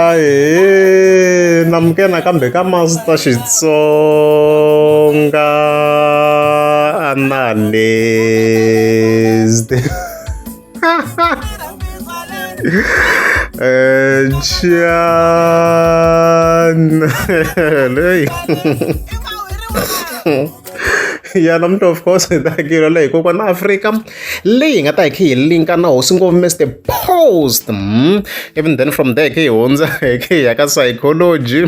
Ahee namukela nakambe ka Master Xitsonga Analyst Channel ya namuntlha of course hi ta hakeriwa leyi kokwana Afrika leyi hi nga ta hi kha hi linka na hosi ngopfu Mr Post even then from there hi kha hi hundza hi kha hi ya ka psychology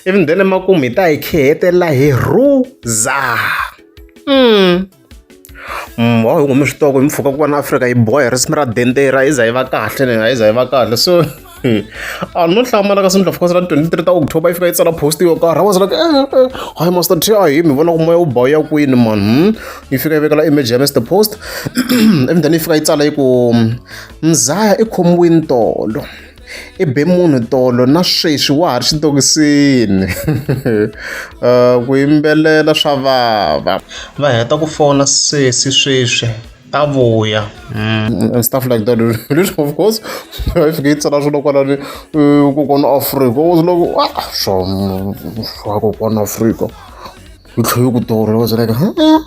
even then emakumu hi ta hi kha hi hetelela hi rhuza Wa hi hume switoko hi mpfhuka kokwana Afrika yi boha hi risimu ra dendera yi za yi va kahle ni yi za yi va kahle so a no hlamala ka of course ra 23 ta October yi fika yi tsala post yo karhi I was like hayi Master T a hi mi vona ku moya wu ba wu ya kwini man yi fika yi vekela image ya Mr Post ivi then yi fika yi tsala yi ku Mzaya i khomiwini tolo i be munhu tolo na sweswi wa ha ri xitokisini ku yimbelela swa vava va heta ku fona sesi sweswi ta vuya and stuff like that leswi of course yi fike yi tsala swona kwalani kokwana Afrika I was like ah swa swa kokwana Afrika yi tlhela yi ku tolo I was like huh?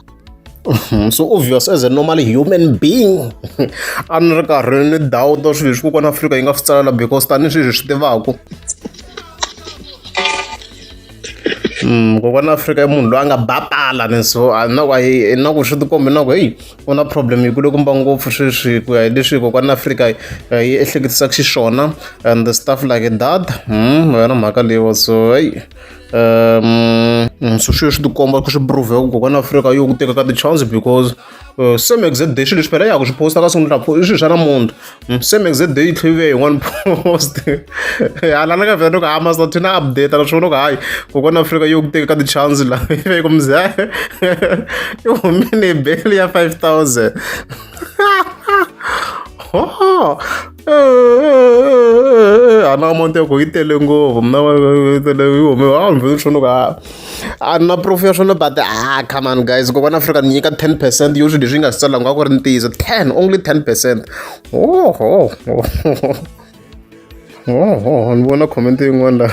So obvious as a normal human being a ni ri karhi ni doubt swilo leswi kokwana Afrika yi nga swi tsalela because tanihi swilo hi swi tivaka kokwana Afrika i munhu loyi a nga bapala ni so a na ku a na ku swi tikombe na ku heyi u na problem yi kulukumba ngopfu sweswi ku ya hi leswi kokwana Afrika yi ehleketisaka xiswona and stuff like that yona mhaka leyiwa so heyi so sweswi swi tikomba ku swi prove ku kokwana Afrika yo ku teka ka ti-chance because same exact day swilo leswi phela ya ha ku swi posta ka siku ra i swilo swa namuntlha same exact day yi tlhela yi vuya yin'wana post hala na ka vhela loko ha Master T na update naswona ku hayi kokwana Afrika yo ku teka ka ti-chance la yi ve ku mzee i humile hi bail ya 5000 a na amount ya ku yi tele ngopfu mina yi tele yi hume a ni swona ku a ni na proof ya swona but ah come on guys kokwana Afrika ni nyika 10% yo swilo leswi yi nga swi tsalanga ku ri ntiyiso 10 only 10% oho oho ni vona comment yin'wana la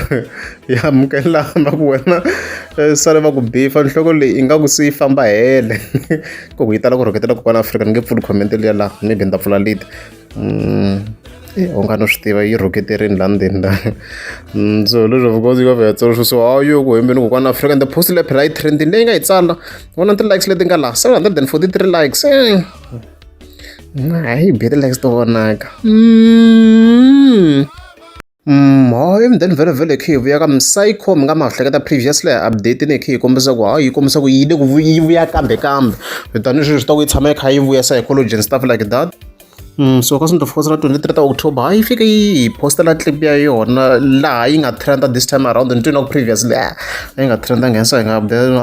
ya amukelana ku wena sale va ku bifa nhloko leyi ingaku se yi famba hele ku yi tala ku rhuketela kokwana Afrika ni nge pfuli comment liya la maybe ni ta pfula later u nga no swi tiva yi rhuketerini laha ndzeni la so leswi of course yi va ya tsala so hayi yo ku hembeni kokwana Afrika and the post leyi phela yi trending leyi nga yi tsala vona ti-likes leti nga laha 743 likes hayi bi ti-likes to vonaka hayi and then vhele vhele khe hi vuya ka Psycho mi nga ma hleketa previously update ni khe hi kombisa ku hayi yi kombisa ku yi le ku yi vuya kambe kambe tanihi sweswi ta ku yi tshama yi kha yi vuya psychology and stuff like that so ka of course ra 23 ta October hayi yi fike yi hi postela clip ya yona laha yi nga trenda this time around ni twi na ku previously a yi nga trendanga hence hi nga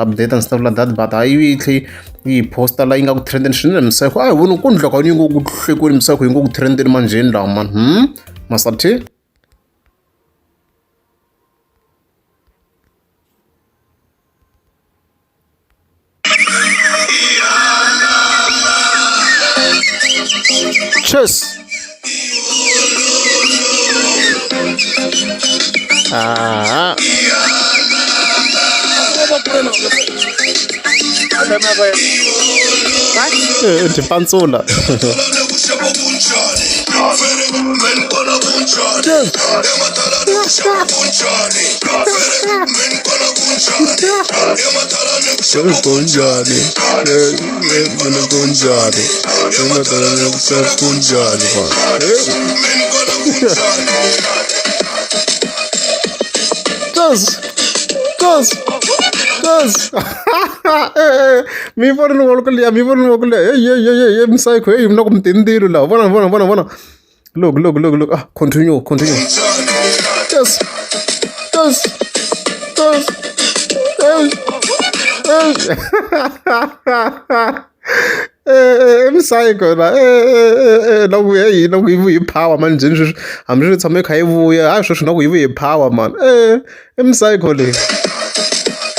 update and stuff like that but hayi yi tlhe yi hi posta la yi nga ku trendeni swinene Psycho a hi voni ku ndloko yi ngo ku hlekweni Psycho yi ngo ku trendeni manjheni laha man Master T Cheers. Ah. Tipantsula. Kunjani? Kunjani? Kunjani? Goes, goes, goes. Mi vona ni vona ku liya mi vona ni vona ku liya hey hey hey hey Psycho hey mina ku mi tindzilo laha vona vona vona vona look look look look ah continue continue yes yes yes yes yes Psycho la na ku hey na ku yi vuyi power mani njhani sweswi hambi swi tshame kha yi vuya hayi sweswi na ku yi vuyi power man i Psycho leyi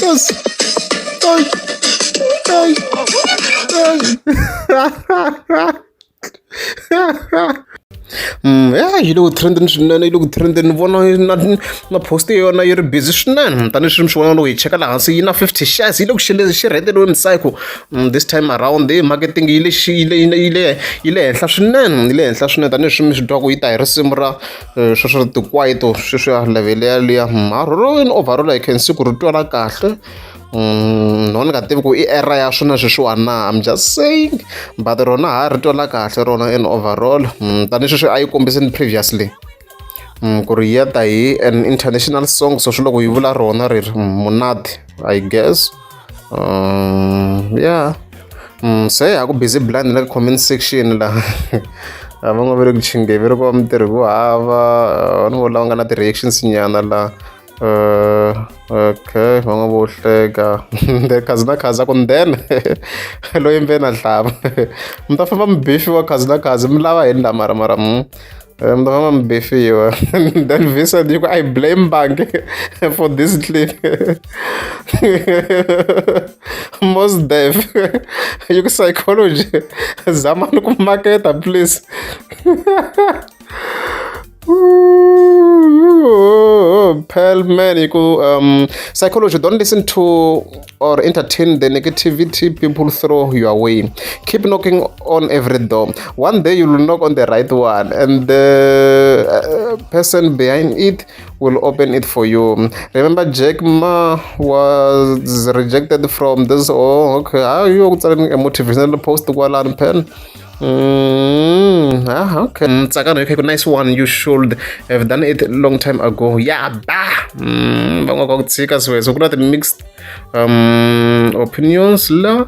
yes hey hey hey Ya yi le ku trendeni swinene, yi le ku trendeni. Ni vona na post ya yona yi ri busy swinene, tanihileswi mi swi vona loko hi cheka laha hansi yi na 50 shares, yi le ku xirhendeliweni Psycho. This time around hi marketing yi le yi le yi le yi le henhla swinene, yi le henhla swinene, tanihileswi mi swi twaku yi ta hi risimu ra sweswo tikwaito sweswiya level yaliya. Mara in overall I can see ku ri twala kahle. No ni nga tivi ku i era ya swona sweswiwani na, I'm just saying, but rona ha ri twala kahle rona in overall. Tanihi sweswi a yi kombisini previously ku ri ya ta hi an international song, so swi loko yi vula rona ri ri monate, I guess. Yeah, se ha ku busy blind na ka comment section laha, van'wana va le ku chingeni, va ri ku va mintirho ku hava vanhu vo lava nga na ti-reactions nyana laha. Okay, van'wana vo hleka khazi na khazi a ku then loyi mbe na hlava mi ta famba mi bifiwa khazi na khazi mi lava yini la mara mara mi ta famba mi bifiwa. Then Vincent yi ku, "I blame bank for this clip." Most Def yi ku, "Psychology zamani ku maketa, please." Pellman yi ku, "Psychology, don't listen to or entertain the negativity people throw your way. Keep knocking on every door. One day you will knock on the right one, and the person behind it will open it for you. Remember, Jack Ma was rejected from this." Oh, okay. How you a motivational post kwalano pen? Ah, okay. Tsakano okay, nice one. You should have done it long time ago. Yeah, ba. Van'wana va ku tshika sweswo ku na ti-mixed opinions la.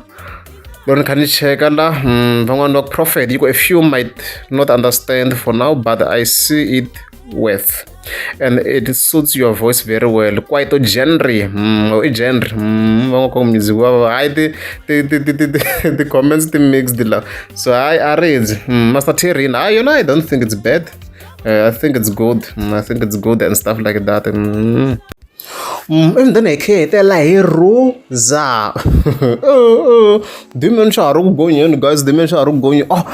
Loko ni kha ni cheka la, van'wana va prophet yi ku, "A few might not understand for now, but I see it worth and it suits your voice very well." Kwaito genre, i genre. Van'wana ku music wa hayi ti comments ti mixed la, so hayi a ridzi. Master Terrin, hayi yona, I don't think it's bad. I think it's good. I think it's good and stuff like that. And then hi khe hetelela hi Rosa. Damian xa ha ri ku gonyeni, guys. Damian xa ha ri ku gonyeni. Ah,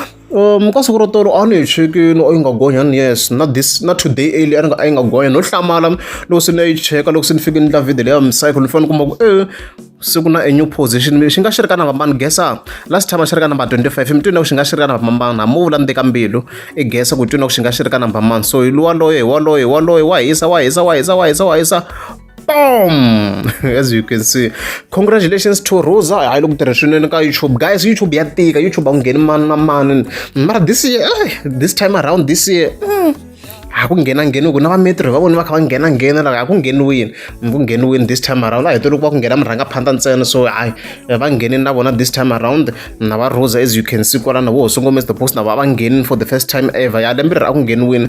ka siku ro tolo a ni hi chekini, a yi nga gonyani. Yes, not this, not today early, a yi nga gonya. No hlamala loko se ni yi cheka, loko se ni fike ni endla video leya Psycho, ni fanele ni kuma ku se ku na a new position. Xi nga xi ri ka number mani? Guessa last time a xi ri ka number 25. Mi twini ku xi nga xi ri ka number mani? Hambi vula ni ka mbilu i guessa ku twini ku xi nga xi ri ka number mani. So hi waloye, hi waloye, hi waloye, wa hisa, wa hisa, wa hisa, wa hisa, wa hisa. Boom! As you can see, congratulations to Rosa. Hayi loko tirha swinene ka YouTube, guys. YouTube ya tika, YouTube a ku ngheni mani na mani, mara this year, this time around, this year, a ku nghena ngheni ku na va metro va voni va kha va nghena nghena la, a ku ngheniwini, ku ngheniwini this time around. A hi toli ku va ku nghena murhangaphandla ntsena, so hayi va nghenini na vona this time around na va Rosa. As you can see kwalano, vo hosi Ngomezi the Post na va va nghenini for the first time ever ya lembe leri a ku ngheniwini.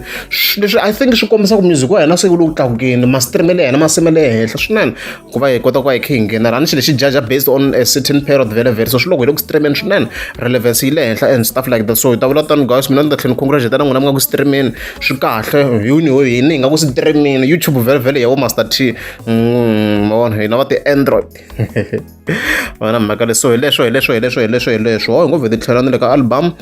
Leswi I think swi kombisa ku music wa hina se wu le ku tlakukeni, ma-streamele ya hina ma semele henhla swinene, ku va hi kota ku va hi kha hi nghena rani xilo lexi judge based on a certain period vele vele. So swi loko hi le ku streameni swinene, relevance yi le henhla and stuff like that. So hi ta vula tano, guys. Mina ni ta tlhela ni congratulate na n'wina mi nga ku streameni, swi kahle. Hi hini hi nga ku streameni YouTube vele vele ya vo Master T. Ma vona, hina va ti-Android va na mhaka leswi. So hi leswo, hi leswo, hi leswo, hi leswo, hi leswo. Ho hi ngo vhete tlhela na le ka album.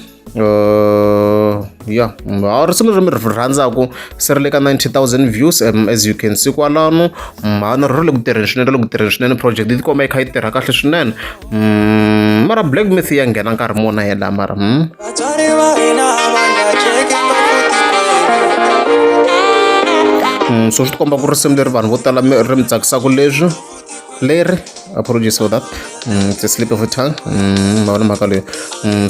Ya, ha risimu leri mi ri rhandzaku se ri le ka 90,000 views, as you can see kwalano. Ha na ri le ku tirheni swinene, ri le ku tirheni swinene. Project yi tikomba yi kha yi tirha kahle swinene. Mara Black Myth ya nghena nkarhi mona yela mara. Vatswari va hina va nga cheki ngopfu tikwembu. So swi tikomba ku risimu leri vanhu vo tala ri mi tsakisaka leswi leri. Apologies for that, it's a slip of a tongue. Ma vona mhaka leyi.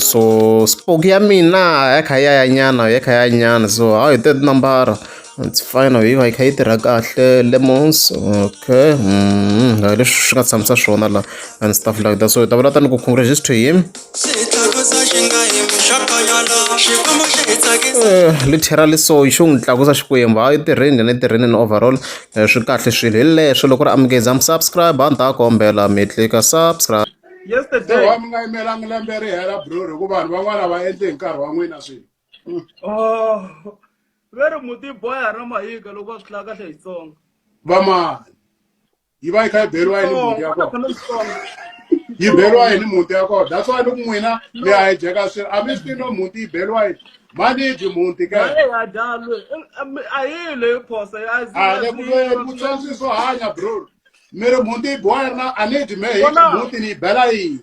So spoke ya mina ya kha ya ya nyana, ya kha ya nyana. So hayi hi tinambara, it's fine, yi va yi kha yi tirha kahle. Lemons, okay. Hi leswi swi nga tshamisa swona la and stuff like that. So hi ta vula tani ku congratulations to him. Xi tlakusa xi nga yimi xa kanyala, Xikwembu xi hi tsakisa. Literally, so xo n'wi tlakusa Xikwembu, hayi tirheni ni tirheni ni overall. Swi kahle swilo hi leswo. Loko ri amukeza mi subscribe, a ni ta kombela mi tlika subscribe. Se Yesterday. Wa mi nga yimelangi lembe ri hela, bro, hikuva vanhu van'wana va endli hi nkarhi wa n'wina swilo. Oh, ve ri muti boya na mahika loko va swi hlaya kahle hi Xitsonga. Vamani yi va yi kha yi beriwa yini buti ya Xitsonga kona? Xitsonga. Yi beriwa yini mhunti ya kona? That's why ni ku n'wina mi ya hijeka swilo. A mi swi tivi no mhunti yi beriwa yini. Maniji mhunti ke. A dya lwe a yi leyi phosa ya A le ku lweni ku tswela swo hanya bro. Mi ri mhunti yi biwa yi ri na a ni dyi mehe mhunti ni yi bela yini?